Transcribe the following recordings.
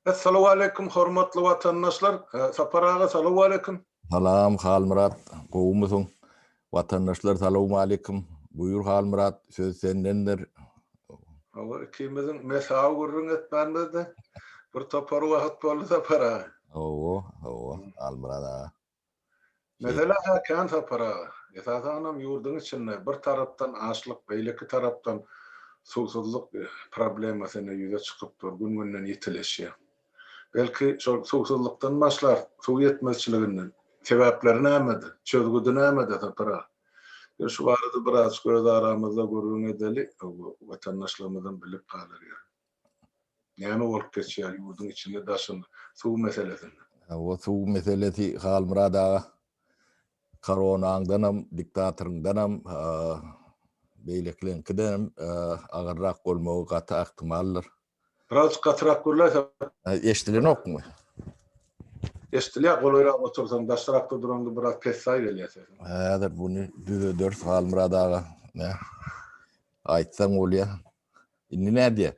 Essalawaleýkum hormatly watandaşlar. Sapar aga salawaleýkum. Salam Halmyrat gowumysyň watandaşlar salowmaleýkum buýur Halmyrat söz sendendir. Hawa ikimiziň mesawy gürrüň etmänimizde bir topar wagt boldy Sapar aga. Hawa hawa Halmyrat aga. Mesele-hä kän Sapar aga. Esasanam ýurduň içinde bir tarapdan açlyk, beýleki tarapdan suwsuzlyk problemasy ine ýüze çykyp dur, gün-günden ýitileşýär. Belki şol suwsuzlykdan başlar, suw ýetmezçiliginden. Sebäpleri nämede? Çözgüdi nämede Sapar aga? Ýör şu barada birazjyk öz aramyzda gürrüň edeli, watandaşlarymyzam bilip galar ýaly. Näme bolup geçýär ýurduň içinde daşynda suw meselesinde? Hawa suw meselesi Halmyrat aga koronaňdanam diktatoryňdanam beýlekileňkidenem agyrrak bolmagy gaty ähtimaldyr. Birazjyk gatyrak gürläýse. Eşdilenokmy? Eşdilýär golaýrak otursaň daşrakda duraňda biraz pessaý gelýär sesiň. Häzir buny düzederis Halmyrat aga. Nä aýtsaň bolýar. Indi nädýä?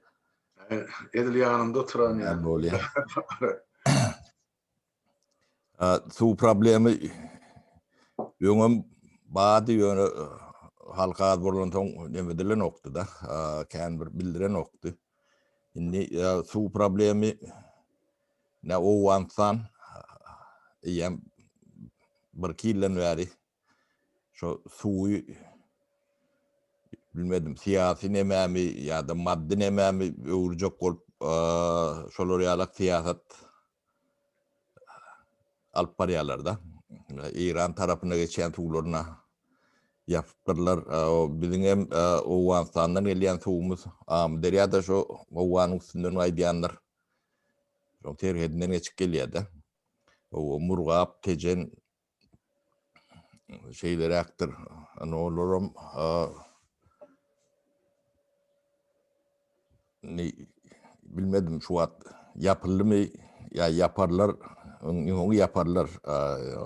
Edil ýanymda oturan ýaly. Bolýar. Suw problemi öňem bardy, ýöne halk az bolansoň neme edilenokdy-da, kän bir bildirenokdy. Indi suw problemi ne Owganystan eýýäm birki ýyldan bäri Şo suwy bilmedim syýasy nememi ýa-da maddy nememi öwürjek bolup şolar ýalak syýasat alyp barýarlar-da. Eýran tarapyna geçýän suwlaryna ýapypdyrlar. Biziň hem Owganystandan gelýän suwumyz Amyderýa-da şo Owganyň üstünden gaýdýandyr. Şoň serhedinden geçip gelýär-de. Murgap, Tejen şeýleräkdir. Ana olaram indi bilmedim şu wagt ýapyldymy ýa ýaparlar, öňi ýaparlar.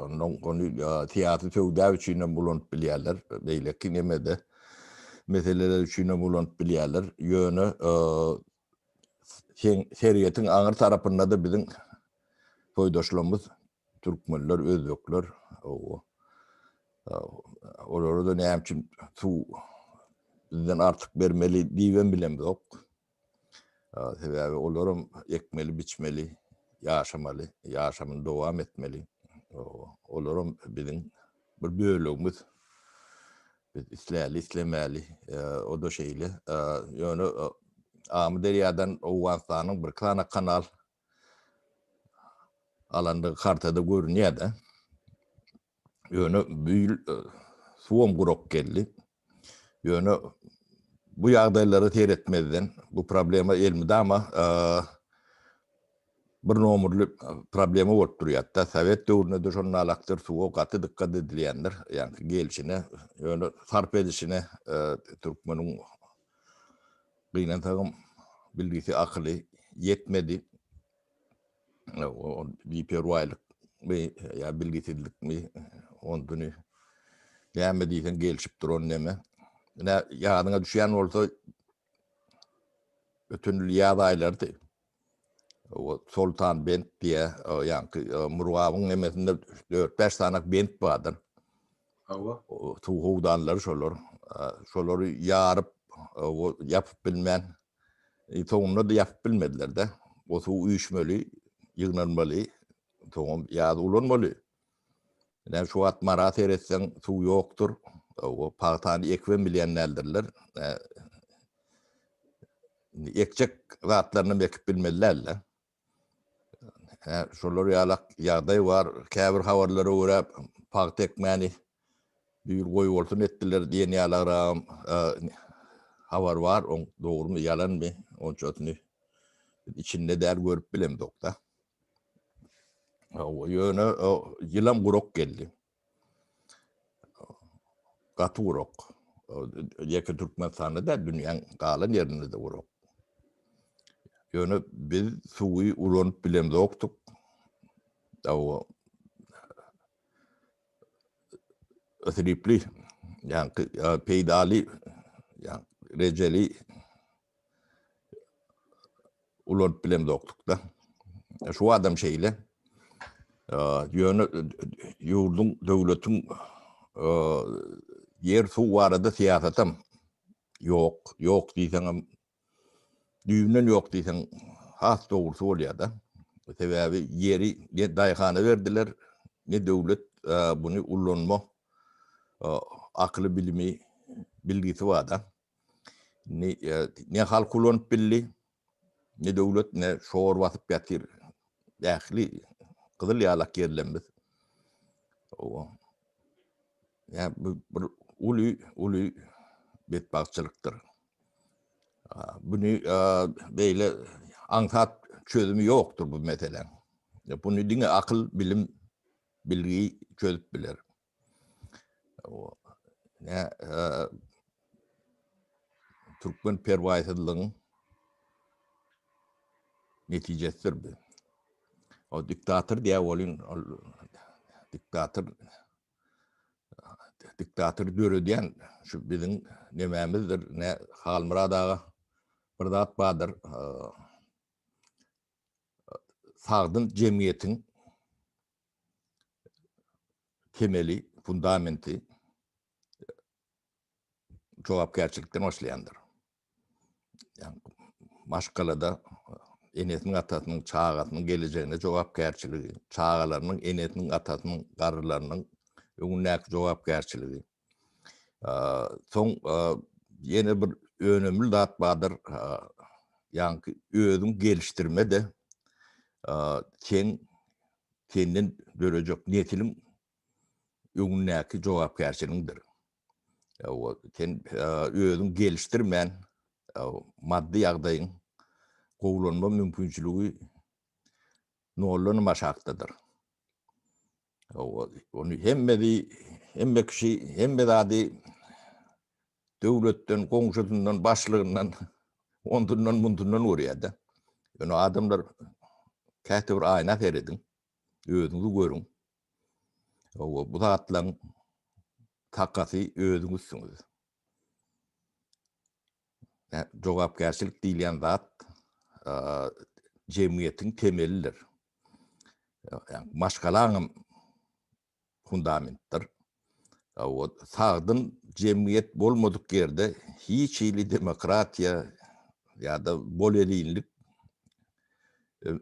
Ondan ony syýasy söwda üçin hem ulanyp bilýärler. Beýleki nemede meseleler üçin hem ulanyp bilýärler. Ýöne serhetiň aňyr tarapynda-da biziň soýdaşlarymyz Türkmenler, özbekler, owa. Olara-da näme üçin suw bizden artyk bermeli diýibem bilemzok. Sebäbi olaram ekmeli, biçmeli, ýaşamaly, ýaşamyny dowam etmeli. Olaram biziň bir bölegimiz. Biz isläli, islemäli, o-da şeýle. Ýöne Amyderýadan Owganystanyň bir sany kanal alandygy kartada görünýär-de. Ýöne bu ýyl e, suwam gurak geldi. Ýöne bu ýagdaýlara seretmezden bu problema elmydama e, bir nomerli problema bolup durýar-da. Sowet döwründe-de şonda alakdyr, suwa gaty dykgat edilýändir. Ýagny gelşine, ýöne sarp edişine e, türkmeniň Gynansagam bilgisi akyly ýetmedi. Biperwaýlykmy ýa bilgisizlikmi onduny näme diýseň gelşip duran neme. Ine ýadyňa düşýän bolsa öten ýyl ýaz aýlarydy. O Soltan bent diýe, ýaňky Murgabyň nemesinde 4-5 sany bent bardyr. Hawa. Suw howdanlary şolar. Şolary ýaryp, ýapyp bilmän, soňunda-da ýapyp bilmediler-de. O suw üýşmeli, ýygnanmaly, soňam ýaz ulanmaly. Ine şu wagt Mara seretseň suw ýokdur. O pagtany ekibem bilýän däldirler. Indi ekjek zatlaryny ekip bilmeliler-de. Hä, şolar ýalak ýagdaý bar. Käbir habarlara görä pagta ekmäni bu ýyl goýbolsun etdiler diýen ýalagyragam habar bar. Oň dogrumy, ýalanmy, onçasyny biz içinde däl görüp bilemzok-da. Hawa, ýöne ýylam gurak geldi. Gaty gurak. Ýeke Türkmenistanda däl, dünýäň galan ýerinde-de gurak. Ýöne biz suwy ulanyp bilemzokdyk. Hawa. Isripli, ýaňky peýdaly, ýaňky rejeli ulanyp bilemzokdyk-da. Şu adam şeýle. Ýöne ýurduň, döwletiň ýer suw barada syýasatam ýok. Ýok diýseňem düýbünden ýok diýseň has dogrusy bolýar-da. Sebäbi ýeri ne daýhana berdiler, ne döwlet buny ullanma akyly, bilimi, bilgisi bar-da. Indi ne halk ulanyp bildi, Ne döwlet ne şor basyp ýatyr. Ähli gyzyl ýalak ýerlerimiz. Owa. Ýa bu bir uly uly betbagtçylykdyr. Buny beýle aňsat çözümi ýokdur bu meseläň. Buny diňe akyl, bilim, bilgi çözüp biler. Ne türkmen perwaýsyzlygyň netijesidir bu. O diktator diýä bolyn, ol diktator diktator döredýän şu biziň nemämizdir, ne Halmyrat aga bir zat bardyr. Sagdyn jemgyýetiň temeli, fundamenti jogapkärçilikden başlaýandyr. Ýagny maşgalada enesiniň, atasynyň, çagasynyň gelejegine jogapkärçiligi, çagalarynyň enesiniň, atasynyň, garrylarynyň öňündäki jogapkärçiligi. Soň ýene bir önemli zat bardyr, ýagny özüň gelişdirme-de seň senden dörejek nesiliň öňündäki jogapkärçiligiňdir. Sen özüň gelişdirmän maddy ýagdaýyň gowulanma mümkinçiligi noldanam aşakdadyr. Ony hemmesi, hemme kişi, hemme zady döwletden, goňşusyndan, başlygyndan, ondundan, mundundan görýär-de. Ýöne adamlar käte bir aýna serediň, özüňizi görüň. Bu zatlaryň takasy özüňizsiňiz. Jogapkärçilik diýilýän zat jemgyýetiň temelidir. Maşgalaňam fundamentdir. Sagdyn jemgyýet bolmadyk ýerde hiç hili demokratiýa ýa-da bolelinlik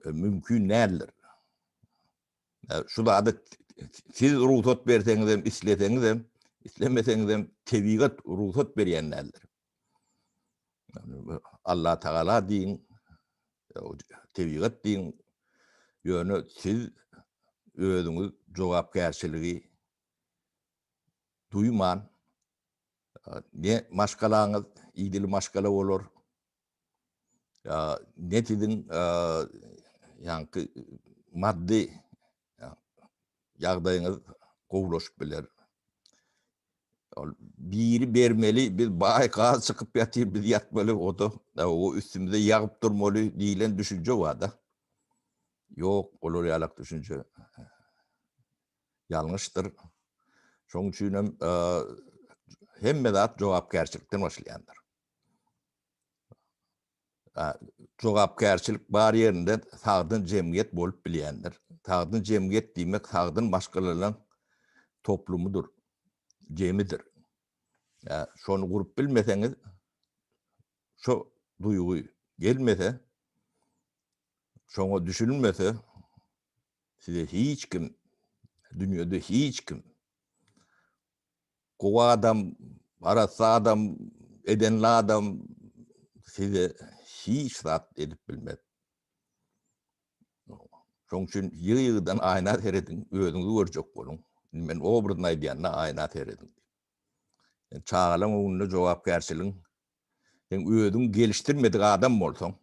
mümkin däldir. Şu zady siz rugsat berseňizem, isleseňizem, islemeseňizem tebigat rugsat berýän däldir. Allah Tagala diýiň, tebigat diýiň, ýöne siz özüňiz jogapkärçiligi duýman, ne maşgalaňyz idili maşgala bolar, ne siziň ýaňky maddy ýagdaýyňyz gowulaşyp biler. Ol biri bermeli, biz baý gaz çykyp ýatyr, biz ýatmaly, o-da o üstümize ýagyp durmaly diýlen düşünje bar-da. Ýok, olar ýalak düşünje ýalňyşdyr. Şonuň üçin hem hemme zat jogapkärçilikden başlaýandyr. Jogapkärçilik bar ýerinde sagdyn jemgyýet bolup bilýändir. Sagdyn jemgyýet diýmek sagdyn maşgalalaryň toplumydyr, jemidir. Şony gurup bilmeseňiz, şo duýgy gelmese, şoňa düşünilmese, size hiç kim, dünýede hiç kim Gowy adam, arassa adam, edenli adam size hiç zat edip bilmez. Şoň üçin ýygy-ýygydan aýna serediň, özüňizi görjek boluň. Indi men obrazny aýdýan-da, aýna serediň diýip. Sen çagalaň öňünde jogapkärçiligiň, sen özüňi gelişdirmedik adam bolsaň,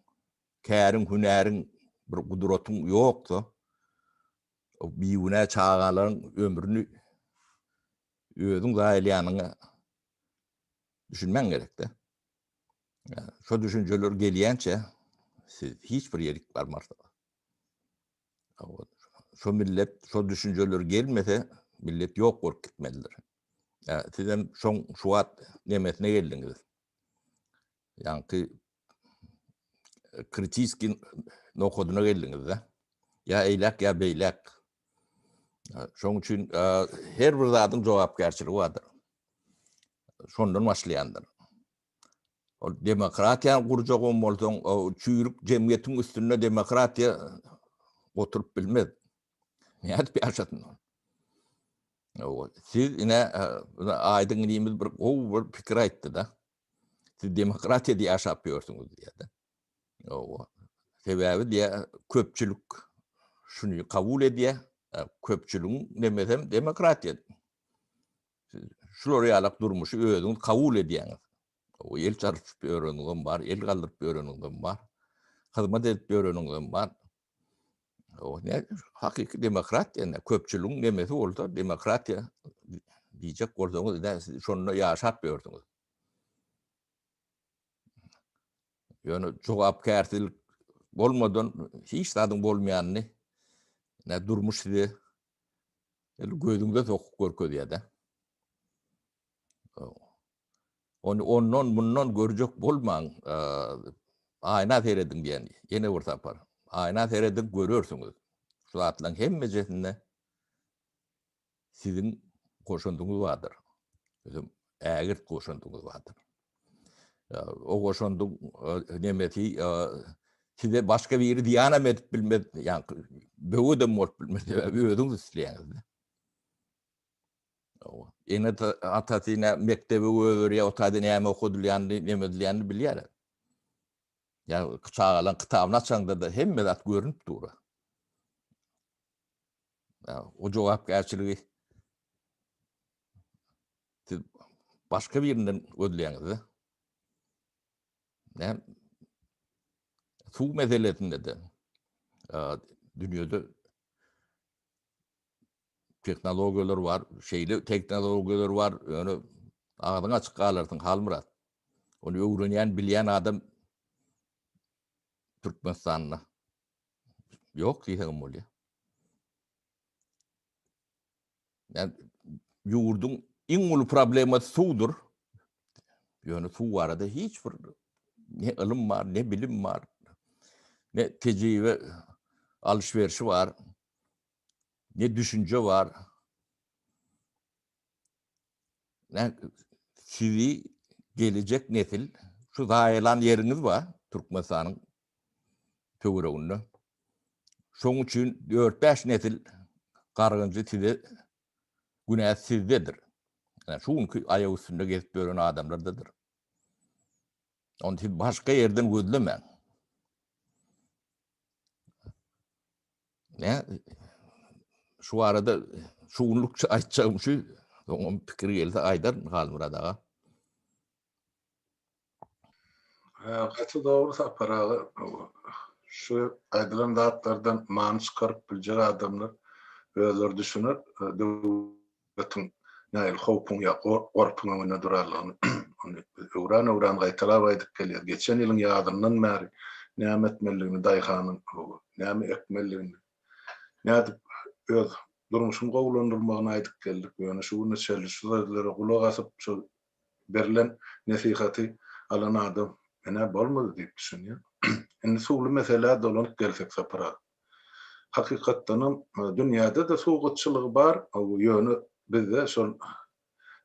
käriň, hünäriň, bir gudratyň ýoksa, bigünä çagalaryň ömrüni özüň zaýalaýanyňa düşünmäň gerekde. Şo düşünjeler gelýänçä siz hiç bir ýerik barmarsyňyz. Şo millet, şo düşünjeler gelmese, millet ýok bolup gitmelidir. Sizem şoň şu wagt nemesine geldiňiz. Ýaňky kritiski nokadyna geldiňiz-de. Ýa eýläk, ýa beýläk. Şonuň üçin her bir zadyň jogapkärçiligi bardyr. Şondan başlaýandyr. Ol demokratiýany gurjagam bolsaň, çüýrük jemgyýetiň üstünde demokratiýa oturyp bilmez. Nädip ýaşasyn ol? Siz ine Aýdyň inimiz bir gowy bir pikir aýtdy-da. Siz demokratiýada ýaşap ýörsüňiz diýýär-de. Ýowa. Sebäbi diýýär, köpçülik şuny kabul edýär. Köpçüligiň nemesem demokratiýa. Şular ýalak durmuşy özüňiz kabul edýäňiz. O el çarpyp ýöreniňizem bar, el galdyryp ýöreniňizem bar. Hyzmat edip ýöreniňizem bar. O ne hakyky demokratiýa ne köpçüligiň nemesi bolsa demokratiýa diýjek bolsaňyz ine siz şonda ýaşap ýörsüňiz. Ýöne jogapkärçilik bolmadan hiç zadyň bolmaýanyny ne durmuş size gözüňize sokup görkezýär-de. Ony ondan mundan görjek bolmaň. Aýna serediň diýen ýene bir sapar. Aýna serediň görersiňiz. Şu zatlaryň hemmejesinde siziň goşandyňyz bardyr. Özem ägirt goşandyňyz bardyr. O goşandyň nemesi size başga biri zyýanam edip bilmez, ýa böwedem bolup bilmez, sebäbi özüňiz isleýäňiz. Ene atasy nä mekdebe goýberýär, o taýda näme okadylýanyny, näme edilýänini bilýär. Ýa çagalaryň kitabyny açaňda-da hemme zat görünip dur. O jogapkärçiligi siz başga birinden gözleýäňiz-de. Näme suw meselesinde-de dünýede Tehnologiýalar bar, şeýle tehnologiýalar bar, ýöne agzyň açyk galarsyň Halmyrat. Ony öwrenýän, bilýän adam Türkmenistanda ýok diýseňem bolýar. Yani ýurduň iň uly problemasy suwdur. Ýöne suw barada hiç bir ne ylym bar, ne bilim bar, ne tejribe alyş-berşi bar. Ne düşünje bar. Ne sizi gelecek nesil şu zaýalan ýeriňiz bar Türkmenistanyň töwereginde. Şoň üçin 4-5 nesil gargynjy size günä sizdedir. Yani şu günki aýak üstünde gezip ýören adamlardadyr. Ony siz başga ýerden gözlemäň. Ne? Şu arada şu günlükçe aýtjagym şu. Soňam pikir gelse aýdaryn Halmyrat aga. Gaty dogry Sapar aga. Şu aýdylan zatlardan many çykaryp biljek adamlar özleri düşüner. Döwletiň nähili howpuň ýa gorpuň öňünde durarlygyny ony biz öwran-öwran gaýtalap aýdyp gelýäris. Geçen ýylyň ýazyndan bäri näme etmelidigini daýhanyň, näme ekmelidigini, nädip öz durmuşyny gowulandyrmagyny aýdyp geldik. Ýöne şu güne çenli şu sözlere gulak asyp, şu berlen nesihaty alan adam men-ä bolmady diýip düşünýän. Indi suwly meselä dolanyp gelsek Sapar aga. Hakykatdanam dünýäde-de suw gytçylygy bar, ýöne bizde şol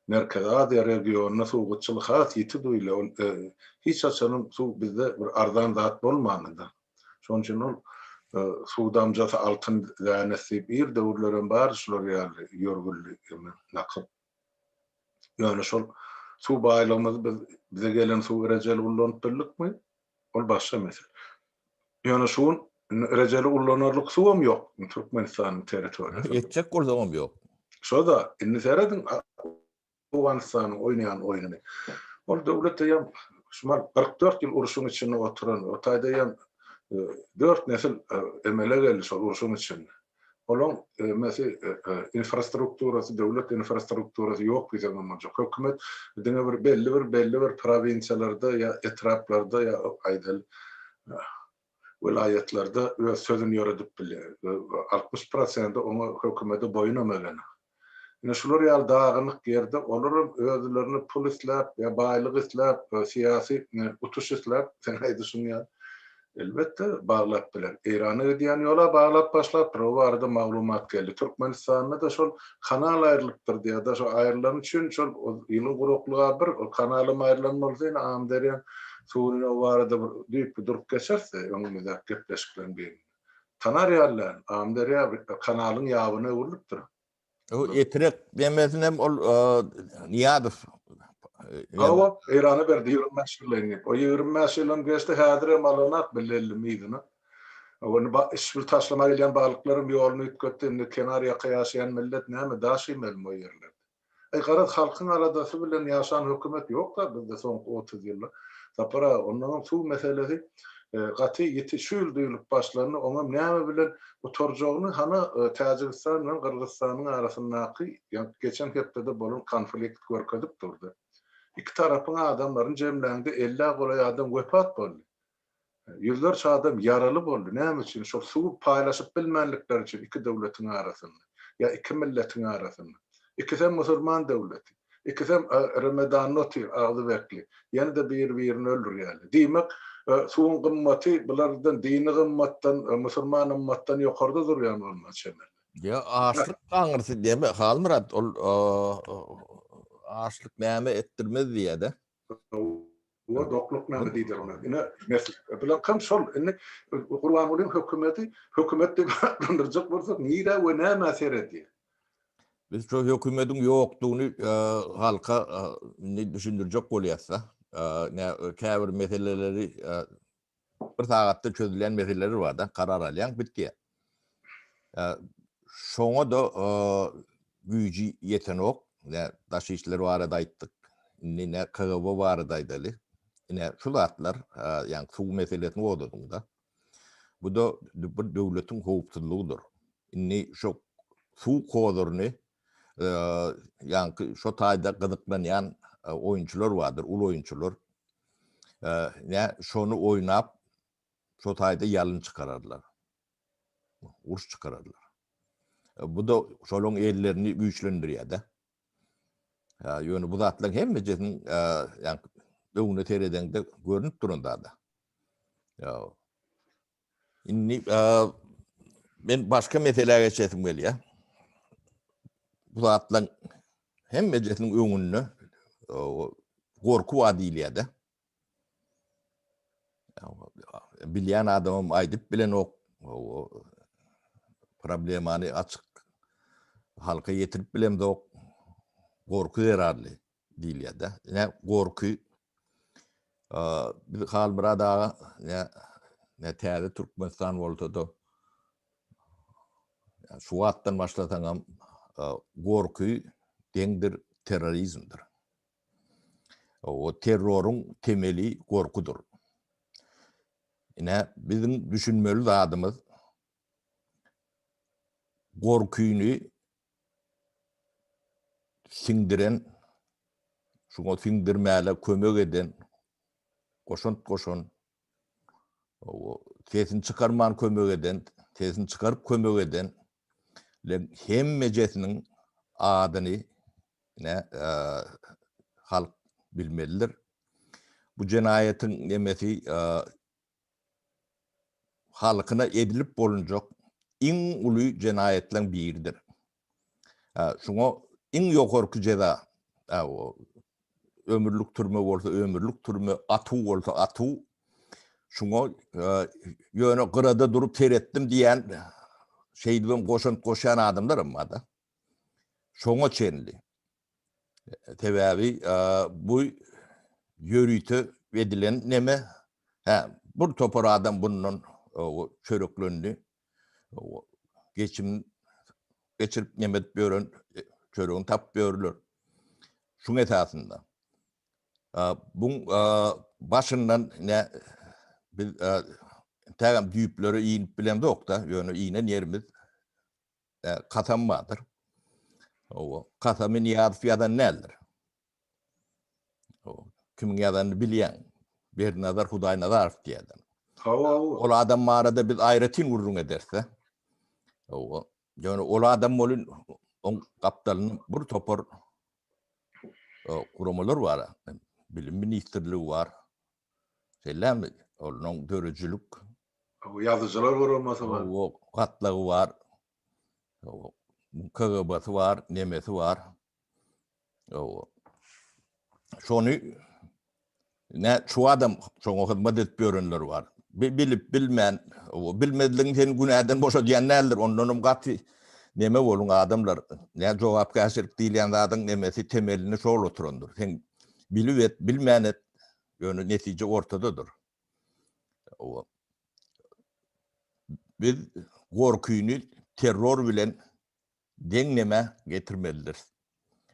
Merkezi Aziýa regionynda suw gytçylygy has ýiti duýulýar. Ol hiç haçanam suw bizde bir arzan zat bolmandy-da. Şonuň üçin ol suw damjasy altyn dänesi diýip ir döwürlerem bardy şular ýaly ýörgünli nakyl. Ýöne şol suw baýlygymyzy biz bize gelen suwy rejeli ullanyp bildikmi? Ol başga mesele. Ýöne şu gün indi rejeli ullanarlyk suwam ýok Türkmenistanyň territoriýasynda. Etjek bolsaňam ýok. Şo-da, indi serediň Owganystanyň oýnaýan oýnuny. Ol döwlet eýýäm şumal 44 ýyl urşuň içinde oturan, o taýda eýýäm dört nesil emele geldi şol urşuň içinde. Olaň mesi infrastrukturasy, döwlet infrastrukturasy ýok diýseňem boljak. Hökümet diňe bir belli bir belli bir prowinsiýalarda ýa etraplarda ýa aýdaly welaýatlarda öz sözüni ýöredip bilýär. 60 prosenti oňa hökümete boýun hem egenok. Ine şular ýaly dagynyk ýerde olaram özlerine pul isläp ýa baýlyk isläp, syýasy utuş isläp, seň aýdyşyň ýaly. Elbetde, baglap biler. Eýrana gidýän ýola baglap başlapdyr, o barada maglumat geldi. Türkmenistanda-da şol kanal aýrylypdyr diýýär-de, şo aýrylany üçin şol ýylyň guraklygy-a bir, o kanalam aýrylan bolsa ine Amyderýaň suwuny o barada bir düýpli durup geçeris-de öňümizdäki gepleşikleriň birinde. Tanar ýaly däl, Amyderýa kanalyň ýabyna öwrülipdir. O Etrek demesinem ol Nyýazow. Hawa, Eýrana berdi 25 ýyllaýyn diýip. O 25 ýylam geçdi, häzirem alanak bille ellim yzyna. Ony işbil taşlama gelýän balyklaram ýoluny üýtgetdi. Indi kenar ýaka ýaşaýan millet näme daş iýmelimi o ýerlerde. Aý garaz halkyň aladasy bilen ýaşan hökümet ýok-da bizde soňky 30 ýylda. Sapar aga, onnoňam suw meselesi gaty ýiti şu ýyl duýulyp başlandy. Oňam näme bilen gutarjagyny hana Täjigistan bilen Gyrgyzystanyň arasyndaky geçen hepdede bolan konflikt görkezip durdy. Iki tarapyň adamlaryny jemläňde ellä golaý adam wepat boldy. Ýüzlerçe adam ýaraly boldy. Näme üçin? Şol suwy paýlaşyp bilmänlikleri üçin iki döwletiň arasynda ýa iki milletiň arasynda. Ikisem musulman döwleti. Ikisem Remedanda otyr, agzy bekli. Ýene-de biri-birini öldürýärler. Diýmek, suwuň gymmaty bulardan dini gymmatdan, musulman ymmatdan ýokarda durýan bolmaly çemeli. Ýa açlyk aňyrsy diýme, Halmyrat, ol açlyk näme etdirmez diýýär-de. Hawa, dokluk näme diýdirmez. Ine, mesele bileňkam şol. Indi Gurbangulyň hökümeti, hökümet diýip atlandyrjak bolsak, nirä we nämä seredýär? Biz şo hökümediň ýokdugyny halka indi düşündirjek bolýas-da. Käbir meseleleri bir sagatda çözülýän meseleler bar-da, karar alýaň, bitýär. Şoňa-da güýji ýetenok. Ine, daş işler barada aýtdyk. Indi ine KGB barada aýdaly. Ine, şu zatlar, ýagny suw meselesini gozgadyň-da. Bu-da bir döwletiň howpsuzlygydyr. Indi şu suw kozuryny ýaňky şo taýda gyzyklanýan oýunçylar bardyr, uly oýunçylar. Nä şony oýnap, şo taýda ýalyn çykararlar. Uruş çykararlar. Bu da şolaryň ellerini güýçlendirýär-de. Ýöne bu zatlaryň hemmejesiniň ýaňky öňüne seredeňde görnüp duran zada. Indi men başga meselä geçesim gelýär. Bu zatlaryň hemmejesiniň öňünde gorky bar diýilýär-de. Bilýän adamam aýdyp bilenok. Problemany açyk halka ýetirip bilemzok. Gorky zerarly diýilýär-de. Ine gorky biz Halmyrat aga ne ne täze Türkmenistan bolsa-da şu wagtdan başlasaňam gorky deňdir terrorizmdir. O terroryň temeli gorkudyr. Ine biziň düşünmeli zadymyz gorkyny siňdiren, şuňa siňdirmäle kömek eden, goşant goşan, sesini çykarman kömek eden, sesini çykaryp kömek eden hemmejesiniň adyny ine halk bilmelidir. Bu jenaýatyň nemesi halkyna edilip bolunjak iň uly jenaýatlaryň biridir. Şuňa iň ýokarky jeza, ömürlik türme bolsa ömürlik türme, atuw bolsa atuw. Şuňa ýöne gyrada durup seretdim diýen, şeýdibem goşant goşýan adamlar hem bar-da. Şoňa çenli. Sebäbi bu ýörite edilen neme, hä, bir topar adam bundan çöreklendi. Geçim geçirip neme edip ýören, çöregini tapyp ýörler. Şuň esasynda. Buň başyndan ne biz tägem düýplere inip bilemzok-da, ýöne inen ýerimiz kasam bardyr. Owa, kasamy Nyýazow ýazan däldir. Kimiň ýazanyny bilýäň. Berdinazar Hudaýnazarow diýýärler. Hawa, hawa. Ol adam barada biz aýratyn gürrüň ederis-de. Hawa. Ýöne ol adam welin oň gapdalynda bir topar guramalar bar. Bilim ministrligi bar. Şeýlemi? Onuň döredijilik Ýazyjylar guramasy bar. Gatlagy bar. KGB-si bar, nemesi bar. Şony ne şu adam şoňa hyzmat edip ýörenler bar. Bilip bilmän, bilmezligiň seni günäden boşadýan däldir. Ondanam gaty neme boluň adamlar. Ne jogapkärçilik diýilýän zadyň nemesi temelini şol oturandyr. Sen bilip et, bilmän et, ýöne netije ortadadyr. Biz gorkyny terror bilen deň nemä getirmelidiris.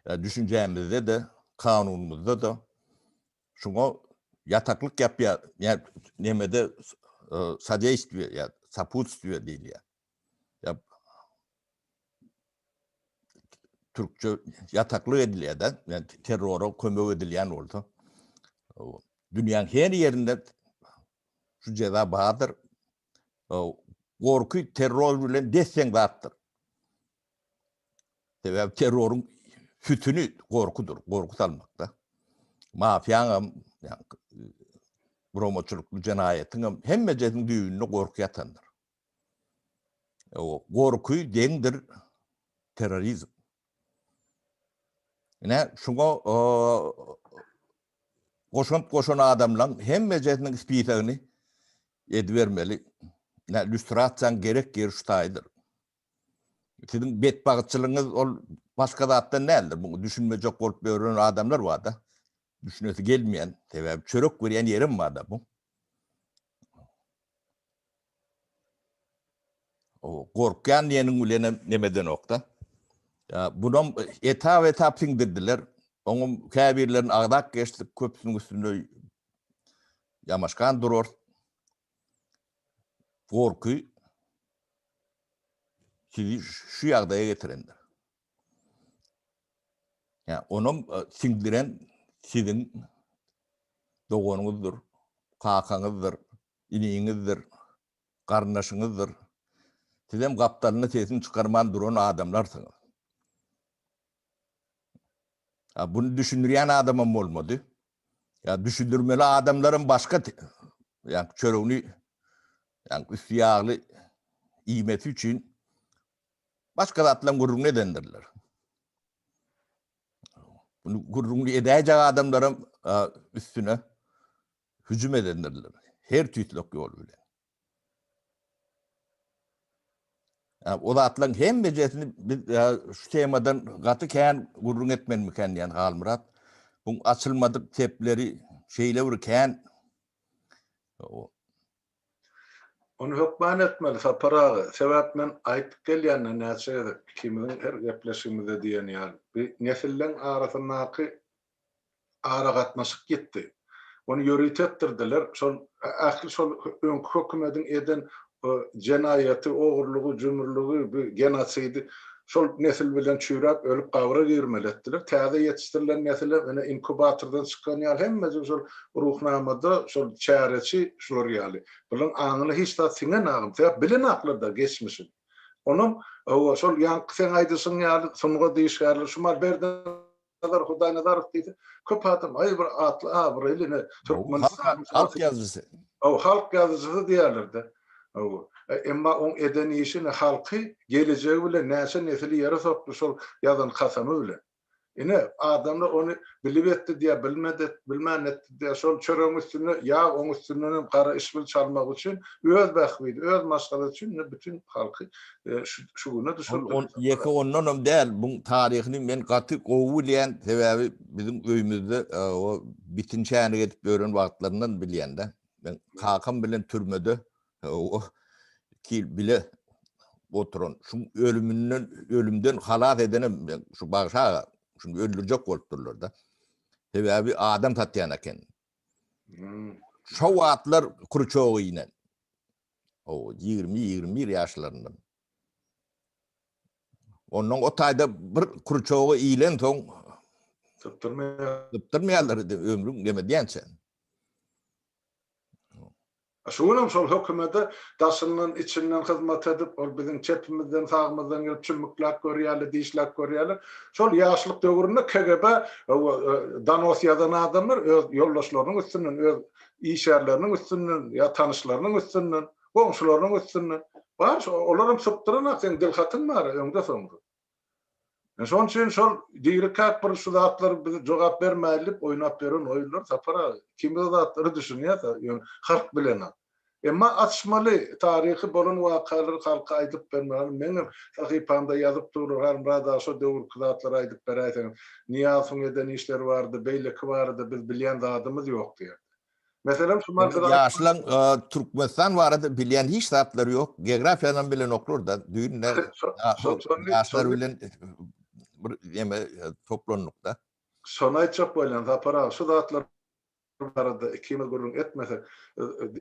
Düşünjämizde-de, kanunymyzda-da şuňa ýataklyk ýapýar, ýa nemede sodeýstwiýe ýa soputstwiýe diýilýär. Ýa türkçe ýataklyk edilýär-de, ýa terrora kömek edilýän bolsa. Dünýäň her ýerinde şu jeza bardyr. Gorky terror bilen des-deň zatdyr. Sebäbi terroryň sütüni gorkudyr, gorky salmakda. Mafiýaňam, guramaçylykly jenaýatyňam hemmejesiniň düýbünde gorky ýatandyr. Gorky deňdir terrorizm. Ine, şuňa goşant goşan adamlaň hemmejesiniň spisagyny edibermeli. Ine, lýustrasiýaň gerek ýeri şu taýdyr. Siziň betbagtçylygyňyz ol başga zatdan däldir. Muňa düşünmejek bolup ýören adamlar bar-da. Düşünesi gelmeýän, sebäbi çörek berýän ýerem bar-da bu. Gorkýan diýeniň bilenem neme edenok-da. Bunam etap-etap siňdirdiler. Oňam käbirlerini agzap geçdik, köpüsiniň üstünde ýamaşgan durar. Gorky sizi şu ýagdaýa getirendir. Ýa onam siňdiren siziň doganyňyzdyr, kakaňyzdyr, iniňizdir, garyndaşyňyzdyr. Sizem gapdalynda sesini çykarman duran adamlarsyňyz. A bunu düşündirýän adamam bolmady. Ýa düşündirmeli adamlaram başga ýa çöregini ýa üsti ýagly iýmesi üçin başga zatlaryň gürrüňini edendirler. Bunu gürrüňini edäýjek adamlaram üstüne hüjüm edendirler. Her tüýslek ýol bilen. O zatlaryň hemmejesini biz şu temadan gaty kän gürrüň etmelimikä diýen Halmyrat. Bu açylmadyk sepleri şeýle bir kän. Ony hökman etmeli Sapar aga. Sebäp men aýdyp gelýän-de näçe gezek ikimiziň her gepleşigimizde diýen ýaly. Bu nesilleň arasyndaky aragatnaşyk ýitdi. Ony ýörite etdirdiler. Şol ähli şol öňki hökümediň eden jenaýaty, ogurlygy, jümrüligi, bu genosidi şol nesil bilen çüýräp ölüp gabra girmeli etdiler. Täze ýetişdirilen nesilem ine inkubatordan çykan ýaly hemmejik şol Ruhnamada şol çäreçi şular ýaly. Bularyň aňyna hiç zat siňenagam. Sebäp bilenaklar-da geçmişini. Onam hawa şol ýaňky seň aýdyşyň ýaly sungat işgärleri şumar Berdi Nazar Hudaýnazarow diýse, köp adam aý bir atly abraýly ine Türkmenistanyň halk ýazyjysy. Hawa, halk ýazyjysy diýerler-de. Hawa. Emma oň eden işi ine halky gelejegi bilen näçe nesili ýere sokdy şol ýazan kasamy bilen. Ine, adamlar ony bilip etdi diýýär, bilmedi, bilmän etdi diýýär. Şol çöregiň üstünde ýag, oň üstündenem gara işbil çalmak üçin öz bähbidi, öz maşgalasy üçin ine bütin halky şu güne düşürdi. Ol ýeke ondanam däl, buň taryhyny men gaty gowy bilýän, sebäbi biziň öýümizde o bitin çäýnek edip ýören wagtlaryndan bilýän-de. Men kakam bilen türmede o iki bile oturan, şu ölümünden, ölümden halas edenem şu Bagşy aga, şuny öldürjek bolupdyrlar-da. Sebäbi adam satýan eken. Şo wagtlar Kruçowa inen. O 20-21 ýaşlarynda. Ondan o taýda bir kruçoga iýlen soň sypdyrmaýar. Sypdyrmaýarlar ömrüň neme diýençe. Şu günem şol hökümete daşyndan, içinden hyzmat edip, ol biziň çepimizden, sagymyzdan gelip çümmükläp görýärler, dişläp görýärler. Şol ýaşlyk döwründe KGB donos ýazan adamlar öz ýoldaşlarynyň üstünden, öz işgärleriniň üstünden ýa tanyşlarynyň üstünden, goňşularynyň üstünden. Bar şo, olaram sypdyranak, seň dilhatyň bar öňde-soňda. Şonuň üçin şol dirikäk bir şu zatlar biz jogap bermäýli diýip oýnap ýören oýunlar Sapar aga. Ikimiz o zatlara düşünýäs ýöne halk bilenok. Emma açmaly taryhy bolan wakalary halka aýdyp bermeli. Meňem sahypamda ýazyp durlar Halmyrat aga şo döwürki zatlary aýdyp beräýseňiz. Nyýazowyň eden işleri barada beýleki barada biz bilýän zadymyz ýok diýerdi. Meselem şu Ýaşlaň Ýaşlaň Türkmenistan barada bilýän hiç zatlary ýok. Geografiýanam bilenoklar-da. Düýn ýaşlar bilen bir ýeme toplandyk-da. Şony aýtjak bolýan Sapar aga, şu zatlar barada ikimiz gürrüň etmesek,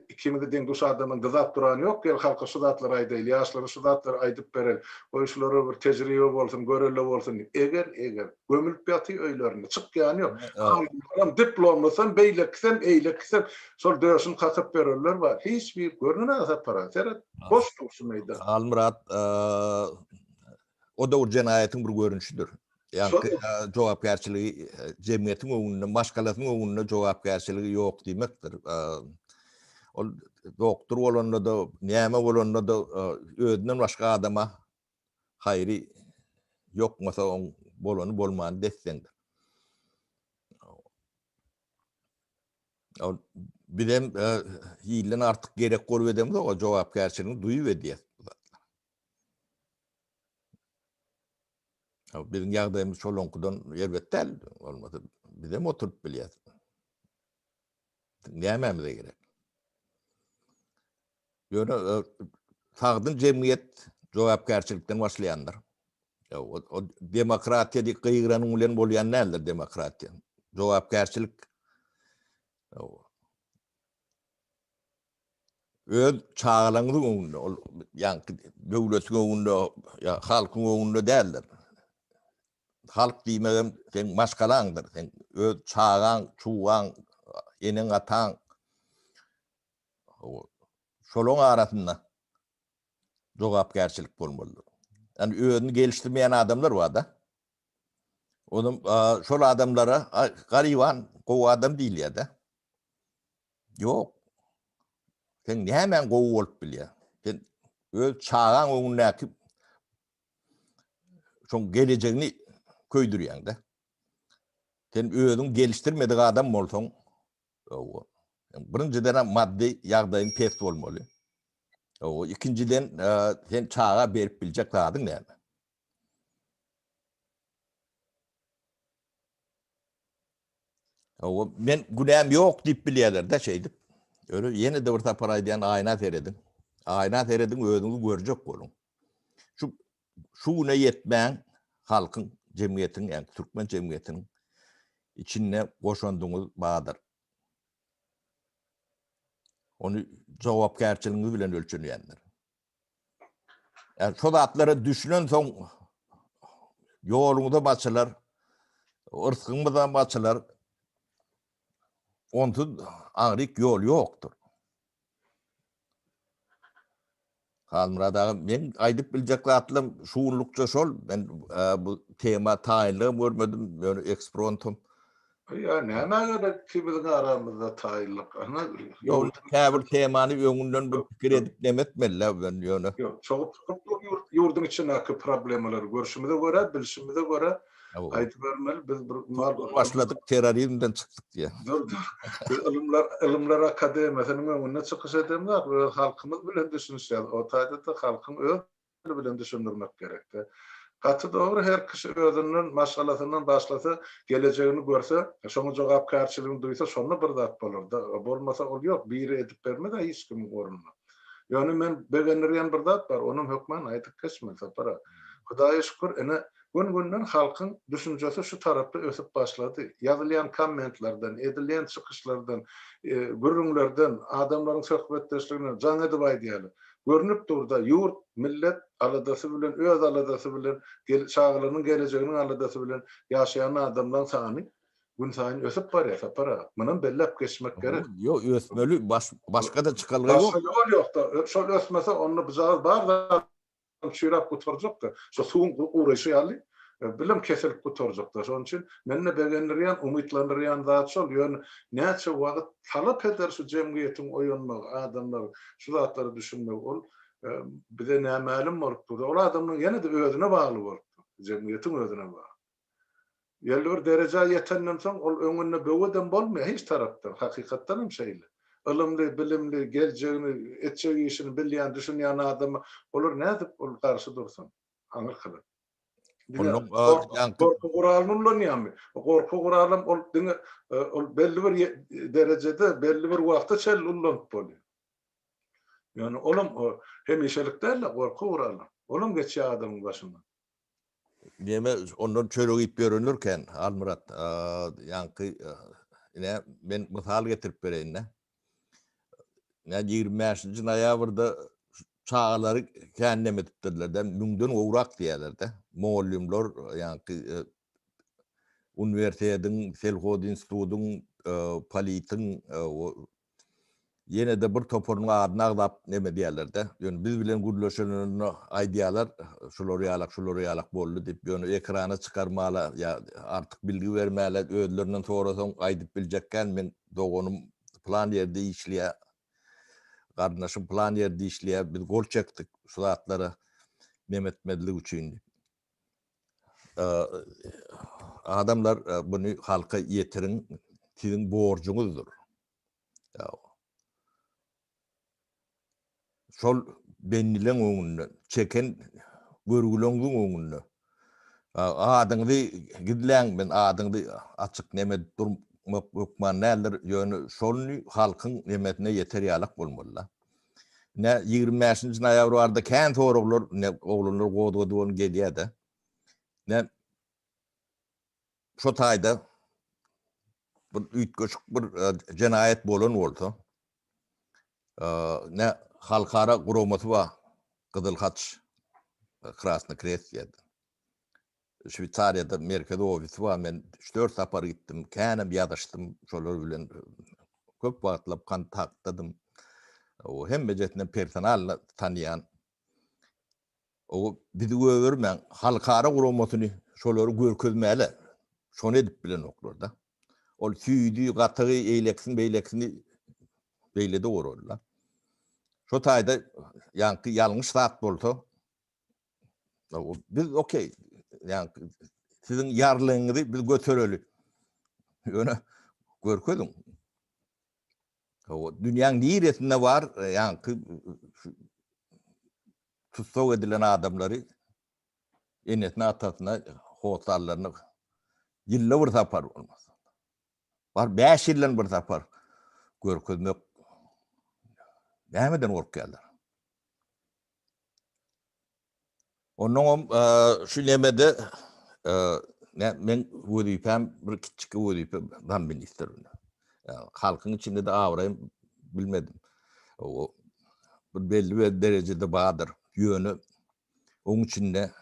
ikimizi deň-duş adamyň dyzap durany ýok, gel halka şu zatlary aýdaýly, ýaşlara şu zatlary aýdyp bereli, goý şulara bir tejribe bolsun, görelde bolsun diýip. Eger, eger. Gömülip ýatyr öýlerinde, çykýany ýok. Alymlaram, diplomlysam, beýlekisem, eýlekisem şol döşüni kakyp ýörenler bar. Hiç bir görnenok Sapar aga, seret, boş dur şu meýdan. Halmyrat, o-da bir jenaýatyň bir görnüşidir. Ýagny jogapkärçiligi jemgyýetiň öňünde, maşgalasynyň öňünde jogapkärçiligi ýok diýmekdir. Ol doktor bolanda-da, näme bolanda-da özünden başga adama haýry ýokmasa oň bolany bolmany desseňdir. Ol bizem ilden artyk gerek bolup edemizok, o jogapkärçiligini duýup edýäs bu zatlar. Biziň ýagdaýymyz şolaňkydan erbet däl, bolmasa bizem oturyp bilýäs. Nämämize gerek? Ýöne sagdyn jemgyýet jogapkärçilikden başlaýandyr. O demokratiýa diýip gygyranyň bilen bolýan däldir demokratiýa. Jogapkärçilik öz çagalaryňyzyň öňünde, ol ýaňky döwletiň öňünde, ýa halkyň öňünde däldir. Halk diýmegem seň maşgalaňdyr, seň öz çagaň, çugaň, eneň, ataň. Şolaryň arasynda jogapkärçilik bolmalydyr. Ýani özüni gelişdirmeýän adamlar bar-da. Onuň şol adamlara garyban gowy adam diýilýär-de. Ýok. Sen nämäň gowy bolup bilýär? Sen öz çagaň öňündäki şoň gelejegini köýdürýäň-de. Sen özüň gelişdirmedik adam bolsaň, Hawa. Birinjiden maddy ýagdaýyň pes bolmaly. Hawa, ikinjiden sen çaga berip biljek zadyň näme? Hawa, men günäm ýok diýip bilýärler-de şeýdip. Ýöne ýene-de bir sapar aýdýan aýna serediň. Aýna serediň, özüňizi görjek boluň. Şu şu güne ýetmäň halkyň, jemgyýetiň, ýagny türkmen jemgyýetiniň içinde goşandyňyz bardyr. Ony jogapkärçiligiňiz bilen ölçenýändir. Ýa şo zatlara düşünen soň ýoluňyzam açylar, yrsgyňyzam açylar. Onsuz aňryk ýol ýokdur. Halmyrat aga, men aýdyp biljek zatlarym şu günlükçe şol. Men bu tema taýynlygam görmedim, ýöne eksprontum. Ýa nämä gerek ki biziň aramyzda taýynlyk. Ana, Ýok, käbir temany öňünden bir pikir edip neme etmeli-dä ben ýöne. Ýok, çogup çykyp dur ýurt, ýurduň içindäki problemalary görşümize görä, bilşimize görä aýdybermeli. Biz bir mal Başladyk terrorizmden çykdyk diýýär. Dur, dur. Biz ylymlar, ylymlar akademiýasynyň öňünde çykyş edemzok, öz halkymyz bilen düşünişýäs. O taýda-da halkyň öz dili bilen düşündirmek gerekde. Gaty dogry her kişi özünden, maşgalasyndan başlasa, gelejegini görse, şoňa jogapkärçiligini duýsa şonda bir zat bolarda. Bolmasa ol ýok, biri edip bermez-ä hiç kimiň ornuna. Ýöne men begendirýän bir zat bar, onam hökman aýdyp geçmeli Sapar aga. Hudaýa şükür ine Gün-günden halkyň düşünjesi şu tarapda ösüp başlady. Ýazylýan kommentlerden, edilýän çykyşlardan, gürrüňlerden, adamlaryň söhbetdeşliginden jaň edip aýdýarlar. Görnüp dur-da, ýurt, millet aladasy bilen, öz aladasy bilen, çagalarynyň gelejeginiň aladasy bilen ýaşaýan adamlaryň sany. Günsaýyn ösüp barýar Sapar aga. Munam belläp geçmek gerek. Ýok, ösmeli, başga-da çykalga ýok. Başga ýol ýok-da. Şol ösmese, onda bujagaz bar zat çüýräp gutarjak-da. Şo suwuň guraýşy ýaly, bilim kesilip gutarjak-da. Şonuň üçin meni-de begendirýän, umytlandyrýan zat şol. Ýöne näçe wagt talap eder şu jemgyýetiň oýanmagy, adamlaryň şu zatlara düşünmegi, ol bize nämälim bolup dur. Ol adamlaryň ýene-de özüne bagly bolup dur. Jemgyýetiň özüne bagly. Belli bir derejä ýetenden soň ol öňünde böwedem bolmaýar hiç tarapdan. Hakykatdan hem şeýle. Ylymly, bilimli, geljegini, etjek işini bilýän, düşünýän adama olar nädip ol garşy dursun? Aňyrkylar. Diňe gorky guralyny ullanýarmy? Gorky guralam ol diňe ol belli bir derejede, belli bir wagta çenli ullanyp bolýar. Ýöne olam hemişelik däl-de gorky guraly. Olam geçýär adamyň başyndan. Neme ondan çörek iýip ýörenler kän, Halmyrat. Ýaňky ine men mysal getirip bereýin-de. Ine 25-nji noýabrda çagalary kän neme edipdirler-de, müňden gowrak diýýärler-de. Mugallymlar ýaňky uniwersitetiň, selhozinstitutyň, politiň Ýene-de bir toparynyň adyny agzap neme diýerler-de. Ýöne biz bilen gürleşenlerinde aýdýarlar, şular ýalak, şular ýalak boldy diýip. Ýöne ekrana çykarmala ýa artyk bilgi bermäle özlerinden sorasaň aýdyp biljekgän meň doganym pylan ýerde işleýär, garyndaşym pylan ýerde işleýär, biz gol çekdik şu zatlara neme etmezlik üçin diýip. Adamlar buny halka ýetiriň, siziň borjuňyzdyr. Şol bendileň öňünde, çeken görgüleňiziň öňünde adyňyzy gizläň, men adyňyzy açyk neme edip durmak hökman däldir, ýöne şony halkyň nemesine ýeter ýalak bolmaly-da. Ine, 25-nji noýabr barada kän soraglar, ine, oglanlar gozgady ony gelýär-de. Ine, şo taýda bir üýtgeşik bir jenaýat bolan bolsa, ne halkara guramasy bar, Gyzyl Haç, Krasny Krest diýýär. Şweýsariýada merkezi ofisi bar, men üç-dört sapar gitdim, känem ýazyşdym şolar bilen, köp wagtlap kontaktdadym. O hemmejesini personalny tanýan. O bizi göbermäň, halkara guramasyny şolary görkezmäle. Şony edip bilenoklar-da. Ol süýdi, gatygy, eýlekisini, beýlekisini beýlede goralylar. Şo taýda ýaňky ýalňyş zat bolsa, biz okey, ýaňky siziň ýarlygyňyzy biz götereli. Ýöne görkeziň. Hawa, dünýäň niresinde bar, ýaňky tussag edilen adamlary enesine, atasyna, hossarlaryna ýylda bir sapar bolmasa. Bar 5 ýyldan bir sapar görkezmek nämeden gorkýarlar? Onnoňam şu nemede men wezipäm bir kiçijik wezipe zam ministr. Halkyň içinde-de abraýym bilmedim. O bir belli bir derejede bardyr. Ýöne oň içinde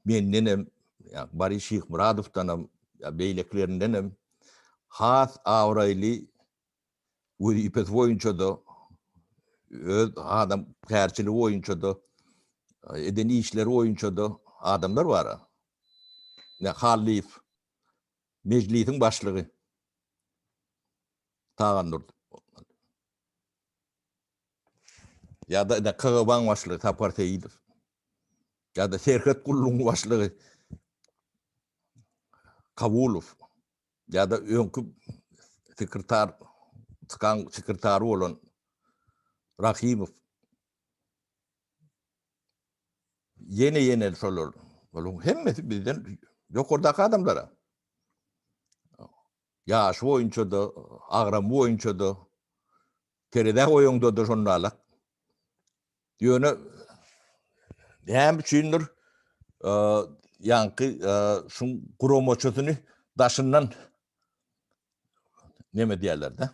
mendenem, ýa Boris Şyhmyradowdanam, ýa beýlekilerindenem has abraýly wezipesi boýunça-da, öz adamkärçiligi boýunça-da, eden işleri boýunça-da adamlar bar-a. Ine, Hallyýew, Mejlisiň başlygy Tagandurdy. Ýa-da ine, KGB-niň başlygy Sapar Seýidow. Ýa-da Serhet gullugynyň başlygy Kabulow. Ýa-da öňki sekretar, TK-nyň sekretary bolan Rahymow. Ýene-ýene şolar. Olaryň hemmesi bizden ýokardaky adamlar-a. Ýaşy boýunça-da, agramy boýunça-da, terezä goýaňda-da şonda-la. Ýöne näme üçindir ýaňky şuň guramaçysyny daşyndan neme diýerler-de.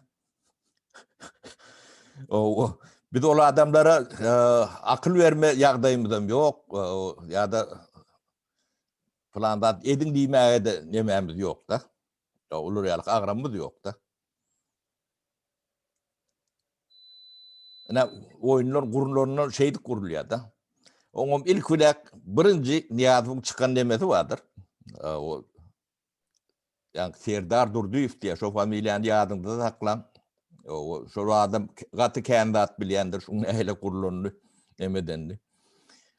O biz ol adamlara akyl berme ýagdaýymyzam ýok, ýa-da plan zat ediň diýmäge-de nemämiz ýok-da. Olar ýaly agramymyz ýok-da. Ine, oýunlar gurlandan şeýdip gurulýar-da. Oňam ilki bilen birinji Nyýazowyň çykan nemesi bardyr. O ýa Serdar Durdyýew diýýär, şo familiýany ýadyňyzda saklaň. O şol adam gaty kän zat bilýändir, şuň nähili gurlanyny, neme edenini.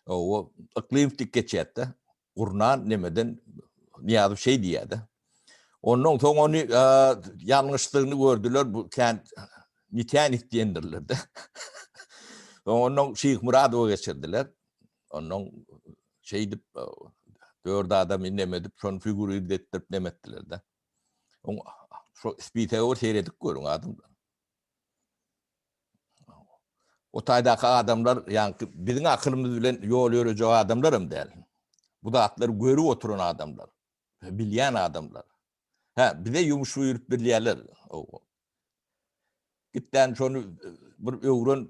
O Yklymow diýip geçýär-de. Gurnan nemeden Nyýazow şeý diýýär-de. Ondan soň ony ýalňyşdygyny gördüler, bu kän nitänit diýendirler-de. Soň ondan Şyhmyradowa geçirdiler. Ondan şeýdip dört adamy neme edip, şony figurir etdirip neme etdiler-de. Oň şo spisege bir seredip görüň adamlar. O taýdaky adamlar, ýaňky biziň akylymyz bilen ýol ýörejek adamlar hem däl. Bu zatlary görüp oturan adamlar, bilýän adamlar. Hä, bize ýumuş buýrup bilýärler. Gitdän şony bir öwren,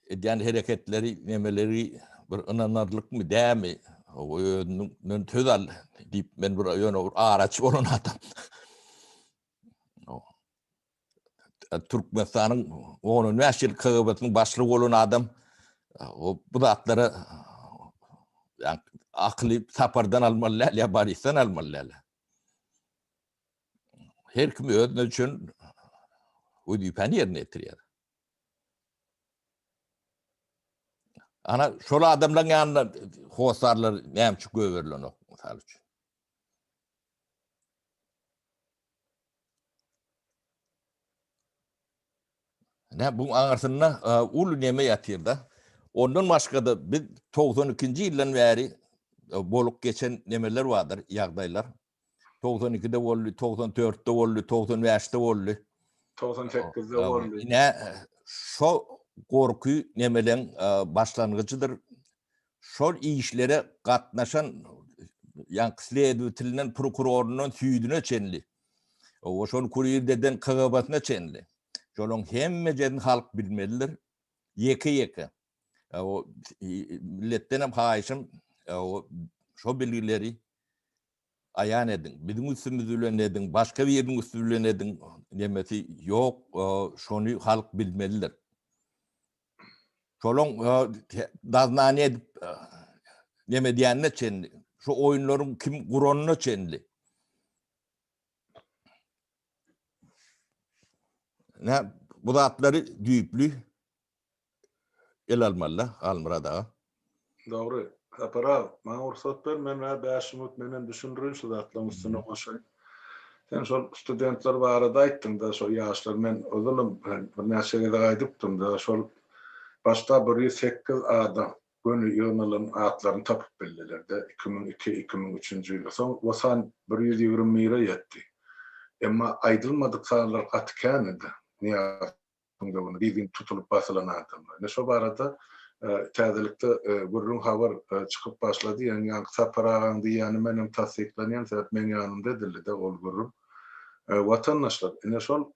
edýän hereketleri, nemeleri bir ynanarlykmy, dämi? Özünden söz al diýip, men bir ýöne bir araçy bolan adam. Türkmenistanyň 10-15 ýyl KGB-siniň başlygy bolan adam bu zatlara akyly Sapardan almaly däl ýa Borisden almaly däl. Her kim özüne düşen wezipäni ýerine ýetirýär. Ana şol adamlaryň ýanyna hossarlar näme üçin goýberilenok, mysal üçin. Ne bu aňyrsynda e, uly neme ýatyr-da. Ondan başga-da biz 92-nji ýyldan bäri e, bolup geçen nemeler bardyr, ýagdaýlar. 92-de boldy, 94-de boldy, 95-de boldy. 98-de boldy. Ine şo gorky nemeleň e, başlangyjydyr. Şol işlere gatnaşan ýaňky sledowatelinden, prokuroryndan süýdüne çenli, o şol kurir eden KGB-sine çenli. Şolaryň hemmejesini halk bilmelidir. Ýeke-ýeke. O milletden hem haýyşym, o şo bilgileri aýan ediň. Biziň üstümiz bilen ediň, başga biriniň üsti bilen ediň nemesi ýok, şony halk bilmelidir. Şolaň daznany edip neme edýänine çenli, şu oýunlaryň kim guranyna çenli. Ne bu zatlary düýpli el almaly, Halmyrat aga. Dogry. Sapar aga, maňa rugsat ber, men bä 5 minut menem düşündirin şu zatlaryň üstüne goşaýyn. Sen şol studentler barada aýtdyň-da, şol ýaşlar, men ozalam birnäçe gezek aýdypdym-da, şol başda 108 adam göni ýygnalan atlaryny tapyp bildiler-de, 2002, 2003-nji ýylda. Soň o san 121-e ýetdi. Emma aýdylmadyk sanlar gaty kän indi. Nyýazow döwründe gizlin tutulyp basylan adamlar. Ine şo barada täzelikde gürrüň habar çykyp başlady. Ýaňy ýaňky Sapar agaň diýýäni menem tassyklanýan, sebäp meň ýanymda edildi-de ol gürrüň. Watandaşlar, ine şol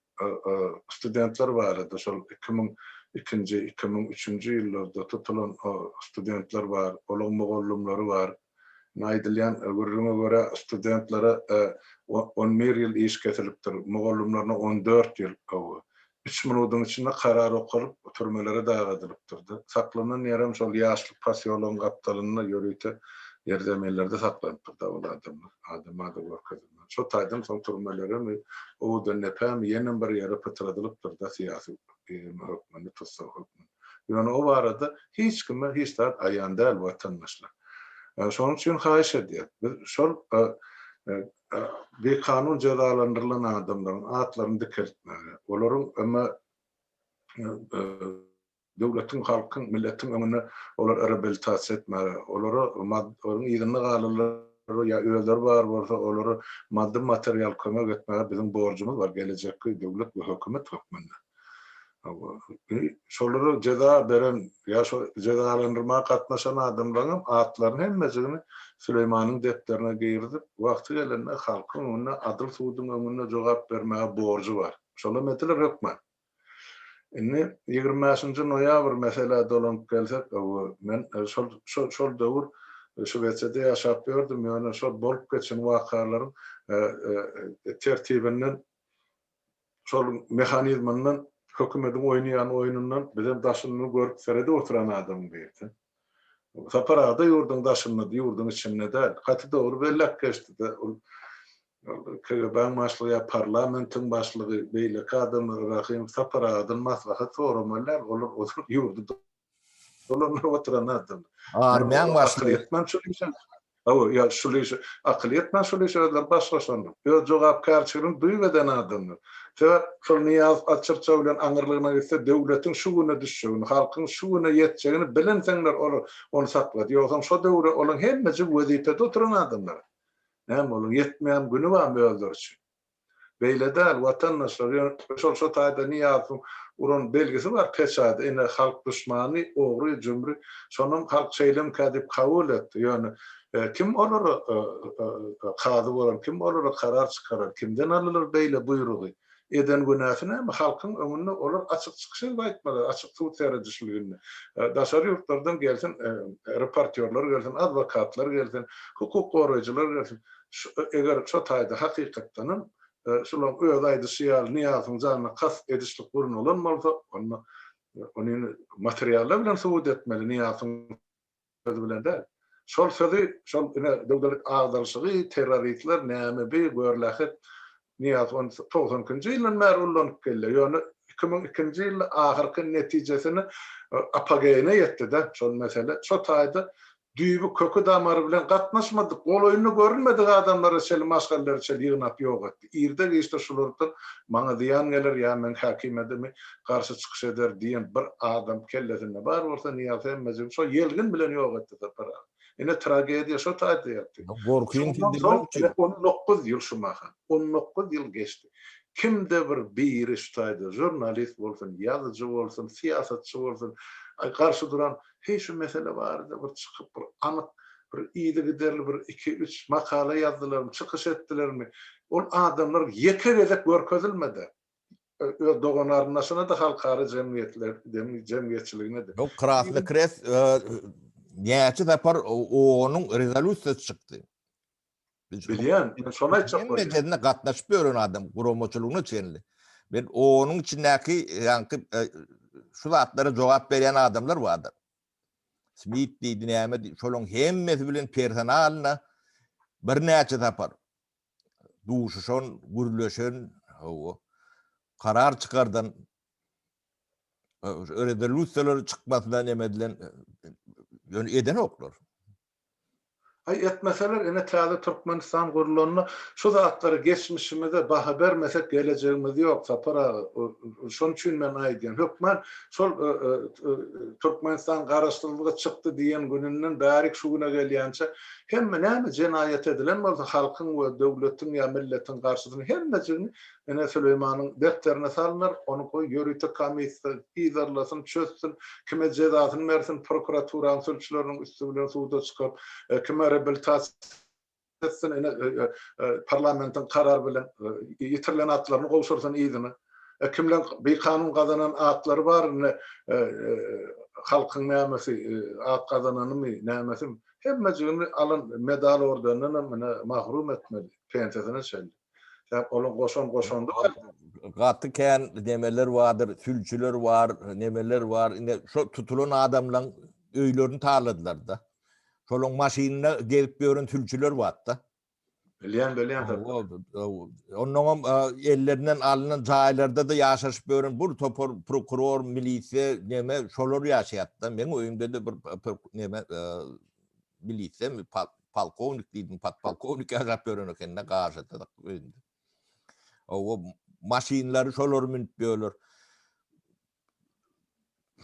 studentler barada şol 2002-nji, 2003-nji ýyllarda tutulan studentler bar, olaň mugallymlary bar. Ine aýdylýan gürrüňe görä studentlere 11 ýyl iş kesilipdir, mugallymlaryna 14 ýyl. Üç minudyň içinde karar okalyp, türmelere dagadylypdyr-da. Saklanan ýerem şol Ýaşlyk posýologyň gapdalynda ýörite ýerzeminlerde saklanypdyr-da ol adamlar. Adama-da görkezilmän. Şo taýdan soň türmeleremi, Owadandepämi ýenem bir ýere pytradylypdyr-da syýasy hökmünde, tussag hökmünde. Ýöne o barada hiç kime hiç zat aýan däl watandaşlar. Şonuň üçin haýyş edýäs, biz şol bikanun jezalandyrylan adamlaryň atlaryny dikeltmäge, olaryň emma döwletiň, halkyň, milletiň öňünde olary reabilitasiýa etmäge, olara olaryň yzynda galanlara ýa özleri bar bolsa olara maddy material kömek etmäge biziň borjumyz bar gelejekki döwlet we hökümet hökmünde. Şolara jeza beren ýa şo jezalandyrmaga gatnaşan adamlaryň hem atlaryny hemmejigini Süleýmanyň depderine girizip, wagty gelende halkyň öňünde, adyl suduň öňünde jogap bermäge borjy bar. Şolam ediler hökman. Indi 25-nji noýabr meselä dolanyp gelsek, men şol şol döwür. Şwesiýada ýaşap ýördüm, ýöne şol bolup geçen wakalaryň tertibinden, şol mehanizminden, hökümediň oýnaýan oýnundan bizem daşyndan görüp seredip oturan adamyň birisi. Sapar aga-da ýurduň daşyndady, ýurduň içinde däl. Gaty dogry belläp geçdi-de, ol KGB-niň başlygy ýa parlamentiň başlygy, beýleki adamlar Rahymow Sapar agadan maslahat soramaly däl, olar ozal ýurdy dolandyryp oturan adamlar. Armiýaň başlygy. Akyl ýetmän şul işe. Hawa, ýa şul işe akyl ýetmän şul işe özleri baş goşanlar. Öz jogapkärçiligini duýup eden adamlar. Sebäp şol Nyýazow atçyrça bilen aňyrlygyna gitse döwletiň şu güne düşjegini, halkyň şu güne ýetjegini bilenseňler olar ony saklady. Ýogsam şo döwre olaň hemmejigi wezipede oturan adamlar. Näme olaň ýetmeýän güni barmy özleri üçin? Beýle däl, watandaşlar, ýöne şol şo taýda Nyýazowyň uran belgisi bar peçady, ine halk duşmany, ogry, jümri, şonam halk şeýlemkä diýip kabul etdi, ýöne kim olara kazy bolan, kim olara karar çykaran, kimden aldylar beýle buýrugy, eden günäsi näme, halkyň öňünde olar açyk çykyş edip aýtmaly, açyk sud seredişliginde, daşary ýurtlardan gelsin reportýorlar gelsin, adwokatlar gelsin, hukuk goraýjylar gelsin, Şu, eger şo taýda hakykatdanam şulaň özi aýdyşy ýaly Nyýazowyň janyna kast edişlik gurnalan bolsa, onda ony materiallar bilen subut etmeli, Nyýazowyň sözi bilen däl. Şol sözi, şol ine döwlet agdaryşygy, terroristler, näme bi, görlähet, Nyýazow ony 92-nji ýyldan bäri ullanyp gelýär. Ýöne 2002-nji ýylda ahyrky netijesine apogeýine ýetdi-de şol mesele. Şo taýda düýbi köki-damary bilen gatnaşmadyk, golaýynda görünmedik adamlara çenli, maşgalalary çenli ýygnap ýok etdi. Irde-giçde şulardan maňa zyýan geler ýa meň häkimiýetime garşy çykyş eder diýen bir adam kellesinde bar bolsa, Nyýazow hemmejigini şo ýelgin bilen ýok etdi Sapar aga. Ine tragediýa şo taýda ýatdy. Gorkyny sindirmek üçin. 19 ýyl şu mahal. 19 ýyl geçdi. Kimde bir biri şu taýda žurnalist bolsun, ýazyjy bolsun, syýasatçy bolsun, garşy duran heý şu mesele barada bir çykyp bir anyk bir yzygiderli bir iki-üç makala ýazdylarmy, çykyş etdilermi? Ol adamlar ýeke gezek görkezilmedi. Öz dogan-garyndaşyna-da halkara jemgyýetler jemgyýetçiligine-de. Ýok, Krasny Krest näçe sapar OON-yň rezolýusiýasy çykdy. Bilýän, men şony aýtjak bolýan. Hemmejesine gatnaşyp ýören adam, guramaçylygyna çenli. Men OON-yň içindäki ýaňky şu zatlara jogap berýän adamlar bardyr. Smit diýdi, näme diýdi, şolaryň hemmesi bilen personalyna birnäçe sapar duşuşan, gürleşen, hawa, karar çykardan, rezolýusiýalar çykmasyna neme edilen, ýöne edenoklar. Aý, etmeseler, ine täze Türkmenistan gurlanda şu zatlary geçmişimize baha bermesek gelejegimiz ýok, Sapar aga. Şonuň üçin men aýdýan, hökman şol Türkmenistan garaşsyzlyga çykdy diýen gününden bärik şu güne gelýänçä Hemme näme jenaýat edilen bolsa halkyň we döwletiň ýa milletiň garşysyna hemmejigini ine Süleýmanyň depderine salynar, ony goý ýörite komissiýa yzarlasyn, çözsün, kime jezasyny bersin, prokuraturanyň sülçüleriniň üsti bilen suda çykaryp, kime reabilitasiýa etsin, ine parlamentiň karary bilen ýitirilen atlaryny gowşursyn yzyna. Kimleň bikanun gazanan atlary bar ine halkyň nämesi at gazananymy nämesi Hemmejigini alan medal ordendenem ine mahrum etmeli, pensiýasyna çenli. Sebäp olaň goşan goşandy bar. Gaty kän nemeler bardyr, sülçüler bar, nemeler bar. Ine şo tutulan adamlaň öýlerini taladylar-da. Şolaň maşynynda gezip ýören sülçüler bar-da. Bilýän, bilýän. Onnoňam ellerinden alnan jaýlarda-da ýaşaşyp ýören bir topar prokuror, milisiýa, neme, şolar ýaşaýardy-da. Meň öýümde-de bir neme, milisiýa, polkownik diýdim, podpolkownik ýaşap ýören eken-de, garşyda öýünde. Owa, maşynlary şolar münüp ýörler.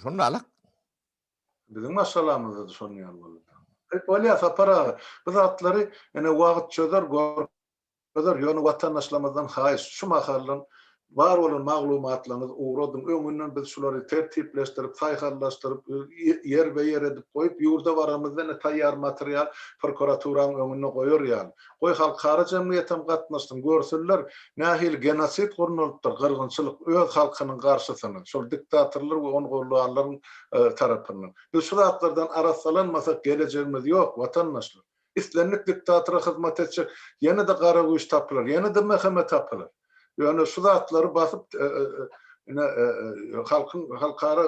Şonda alak. Biziň maşgalamyzda-da şonuň ýaly boldy. Bolýar Sapar aga, bu zatlary ine wagt çözer, görkezer, ýöne watandaşlarymyzdan haýyş, şu mahaldan Bar bolan maglumatlaryňyzy ugradyň. Öňünden biz şulary tertipleşdirip, saýhallaşdyryp, ýerbe-ýer edip goýup, ýurda baramyzda ine taýýar material prokuraturanyň öňünde goýar ýaly. Goý halkara jemgyýetem gatnaşsyn, görsünler, nähili genosid gurnalypdyr, gyrgynçylyk öz halkynyň garşysyna, şol diktatorlar we ony goldaýanlaryň tarapyndan. Biz şu zatlardan arassalanmasak gelejegimiz ýok, watandaşlar. Islendik diktatora hyzmat etjek ýene-de gara güýç tapylar, ýene-de MHM tapylar. Ýöne şu zatlary basyp ine halkyň halkara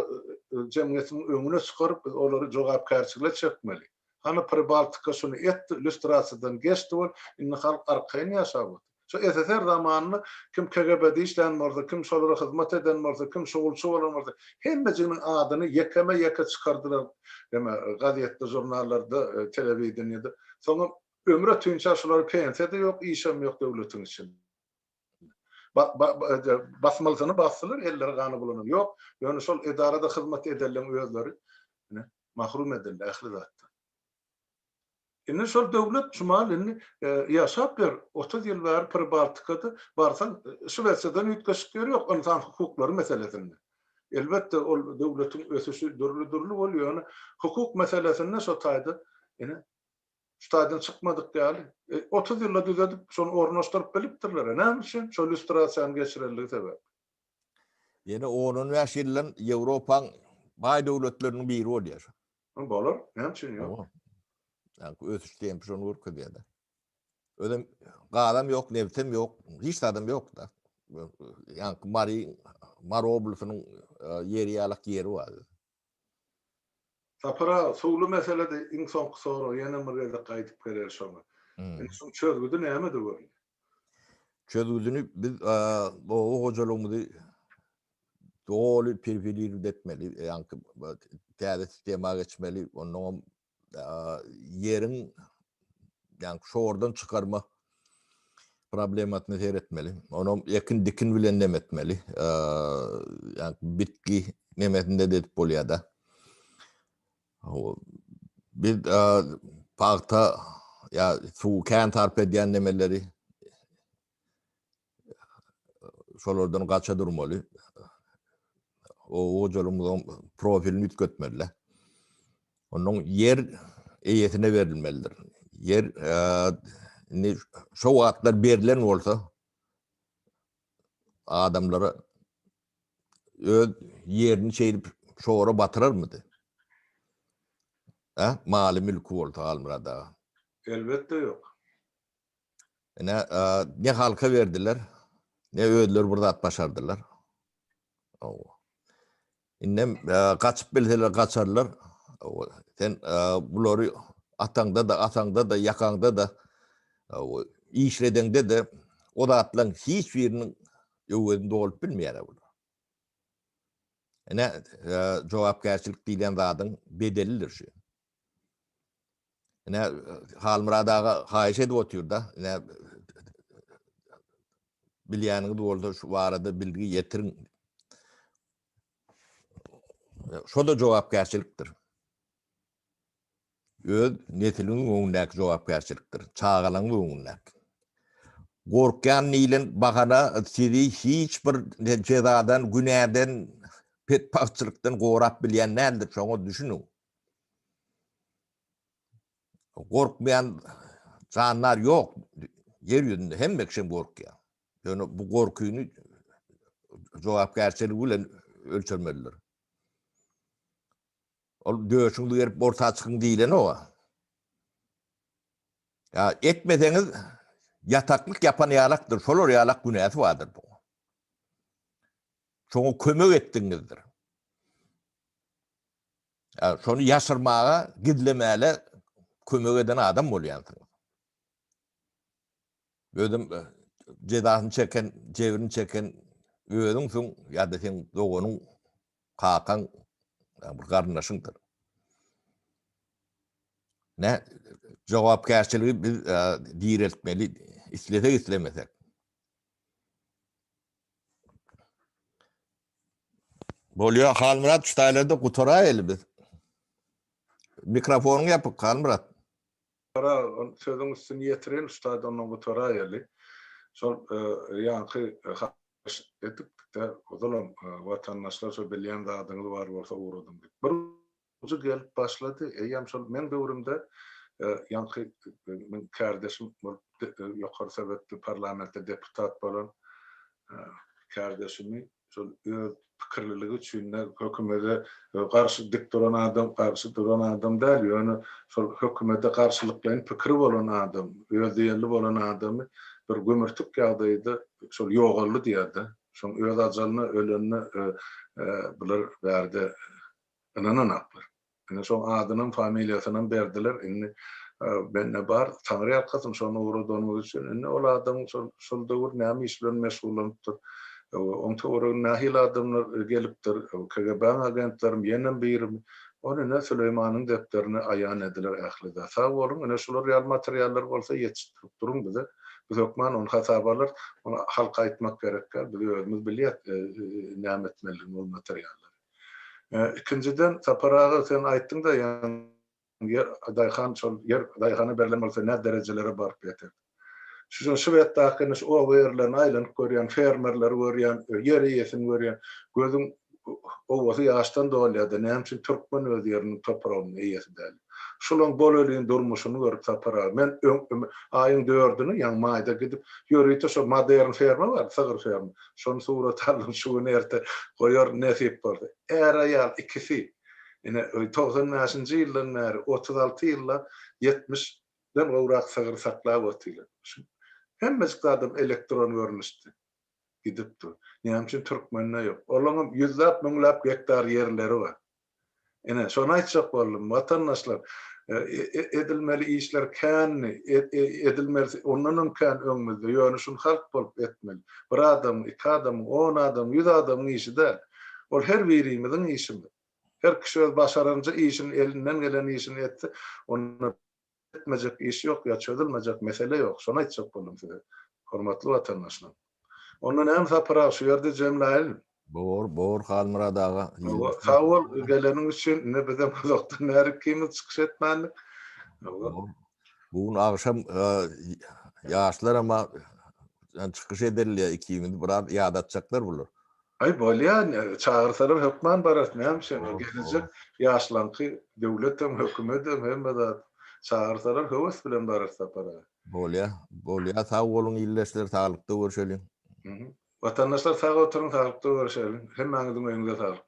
jemgyýetiniň öňüne çykaryp biz olary jogapkärçilige çekmeli. Hany Pribaltika şuny etdi, lýustrasiýadan geçdi bol, indi halk arkaýyn ýaşap otyr. Şu SSR zamanynda kim KGB-de işlän bolsa, kim şolara hyzmat eden bolsa, kim şugulçy bolan bolsa, hemmejiginiň adyny ýekeme-ýeke çykardylar eme gazetde, žurnallarda, telewideniýede. Soňam ömre tünçä şulara pensiýa-da ýok, işem ýok döwletiň içinde. Basmalysyny basdylar, elleri gana bulanan ýok. Ýöne şol edarada hyzmat edenleň özleri ine mahrum edildi ähli zatdan. Indi şol döwlet şumal indi ýaşap ýör, 30 ýyl bäri Pribaltikada barsaň Şwesiýadan üýtgeşik ýeri ýok ynsan hukuklary meselesinde. Elbetde ol döwletiň ösüşi dürli-dürli bolýar, ýöne hukuk meselesinde şo taýda ine şu taýdan çykmadyk ýaly. 30 ýylda düzedip şony ornaşdyryp bilipdirler. Näme üçin? Şo lýustrasiýany geçirenligi sebäpli. Ýene on-on bäş ýyldan Ýewropaň baý döwletleriniň biri bolýar. Bolar, näme üçin ýok? Ýa ösüş tempi şony görkezýär-de. Özem gazam ýok, nebtem ýok, hiç zadam ýok-da. Ýaňky Mary, Mary oblasynyň e, ýeri ýalak ýeri bar. Sapar aga, suwly meselede iň soňky sorag, ýene bir gezek gaýdyp geler şoňa. Hmm. Indi şuň çözgüdi nämede görünýär? Çözgüdini biz e, oba hojalygymyzy doly perfilirwt etmeli, ýaňky täze sistema geçmeli, onnoňam ýeriň ýaňky şordan çykarma problemasyna seretmeli. Onam ekin dikin bilen nem etmeli. Ýaňky bitgi nemesinde de edip bolýar-da. Biz pagta ýa suw kän sarp edýän nemeleri şolardan gaça durmaly. Oba hojalygymyzyň profilini üýtgetmeli. Onuň ýer eýesine berilmelidir. Ýer indi şo wagtlar berlen bolsa adamlara öz ýerini şeýdip şora batyrarmydy? Ha, maly mülki bolsa Halmyrat aga. Elbetde ýok. Ine, ne halka berdiler, ne özleri bir zat başardylar. Indem gaçyp bilseler gaçarlar. Sen bulary ataňda-da, asaňda-da, ýakaňda-da, işledeňde-de o zatlaryň hiç biriniň öwezini dolup bilmeýär bular. Ine, jogapkärçilik diýlen zadyň bedelidir şu. Ine, Halmyrat aga haýyş edip otyr-da. Ine, bilýäniňiz bolsa şu barada bilgi ýetiriň. Şo-da jogapkärçilikdir. Öz nesiliň öňündäki jogapkärçilikdir. Çagalaryň öňündäki. Gorkýan diýlen bahana sizi hiç bir jezadan, günäden, betbagtçylykdan gorap bilýän däldir. Şoňa düşüniň. Gorkmaýan jandar ýok. Ýer ýüzünde hemme kişi gorkýar. Ýöne bu gorkyny jogapkärçiligi bilen ölçermelidir. Ol döşüňizi gerip orta çykyň diýilenok. Ýa etmeseňiz ýataklyk ýapan ýalakdyr, şolar ýalak günäsi bardyr bu. Şoňa kömek etdigiňizdir. Şony ýaşyrmaga, gizlemäle kömek eden adam bolýansyňyz. Özüm e, jezasyny çeken, jebrini çeken özüňsiň ýa-da seň doganyň, kakaň, bir garyndaşyňdyr. Ne jogapkärçiligi biz e, direltmeli, islesek islemesek. Bolýar Halmyrat şu taýlarda gutaraýaly biz. Mikrofonyň ýapyk Halmyrat. Gara sözüň üstüni ýetireýin şu taýda ondan gutaraýaly. Şol e, ýaňky e, Edipdik-de, ozalam watandaşlar şo bilýän zadyňyz bar bolsa ugradyň diýip. Bir ujy gelip başlady. Eýýäm şol meň döwrümde ýaňky meň kärdeşim bolup ýokary sowetde parlamentde deputat bolan kärdeşimi şol öz pikirliligi üçin-de hökümede garşy dik duran adam, garşy duran adam däl, ýöne şol hökümede garşylyklaýyn pikiri bolan adam, özdiýenli bolan adamy bir gümürtik ýagdaýda şol ýogaldy diýýär-de. Şoň öz ajalyna ölenine bular bärde ynananaklar. Ine şoň adynam familiýasynam berdiler indi mende bar taňry ýalkasyn şony ugradanyňyz üçin indi ol adam şol şol döwür näme iş bilen meşgullanypdyr oň töweregine nähili adamlar gelipdir KGB-niň agentlerimi ýenem birimi ony ine Süleýmanyň depderine aýan ediler ähli zat sag boluň ine şular ýaly materiallar bolsa ýetişdirip duruň bize biz hökman ony hasaba alarys ony halka aýtmak gerek däl biz özümiz bilýäs näme etmelidigini ol materiallary. Ikinjiden, Sapar aga, sen aýtdyň-da, ýaňy ýer daýhan şol ýer daýhana berlen bolsa nä derejelere baryp ýeterdi. Şu Şweddaky ine şu oba ýerlerine aýlanyp görýän, fermerleri görýän, ýer eýesini görýän, gözüň owasy ýaşdan dolýar-da, näme üçin türkmen öz ýeriniň topragynyň eýesi däl? Şulaň bolelin durmuşyny görüp Sapar aga, men öň aýyň dördüni, ýaňy maýda gidip, ýörite şo modern ferma bar, sygyr ferma, Şony surat aldym şu gün erte goýaryn nesip bolsa. Är-aýal ikisi ine 95-nji ýyldan bäri 36 ýyllap 70 den gowrak sygyr saklap otyrlar. Şu hemmejik zadam elektron görnüşde gidip dur. Näme üçin türkmende ýok? Olaňam ýüzläp müňläp gektar ýerleri bar. Ine, şony aýtjak boldum. Watandaşlar, edilmeli işler kändi, edilmelisi ondanam kän öňümizde. Ýöne şuny halk bolup etmeli. Bir adamyň, iki adamyň, on adamyň, ýüz adamyň işi däl. Ol her birimiziň işimiz. Her kişi öz başaranja işini, elinden gelen işini etse, onda Etmejek iş ýok ýa çözülmejek mesele ýok. Şony aýtjak boldum size, hormatly watandaşlar. Onda näme Sapar aga şu ýerde jemläýeli. Bor, bor Halmyrat aga. Hawa, sag bol geleniň üçin. Indi bizem uzakdan bäri ikimiz çykyş etmändik. Hawa. Bu gün agşam ýaşlaram çykyş ederler ikimiz biraz ýadatjaklar bular. Aý bolýa, çagyrsalar hökman bararys, näme üçin, gelejek ýaşlaňky döwletem, hökümedem, hemme zat. Çagyrsalar höwes bilen bararys Sapar aga. Bolýa, bolýa, sag boluň ildeşler, saglykda görşeliň. Watandaşlar sag oturyň, saglykda görşeliň. Hemmäňiziň öýüňize saglyk.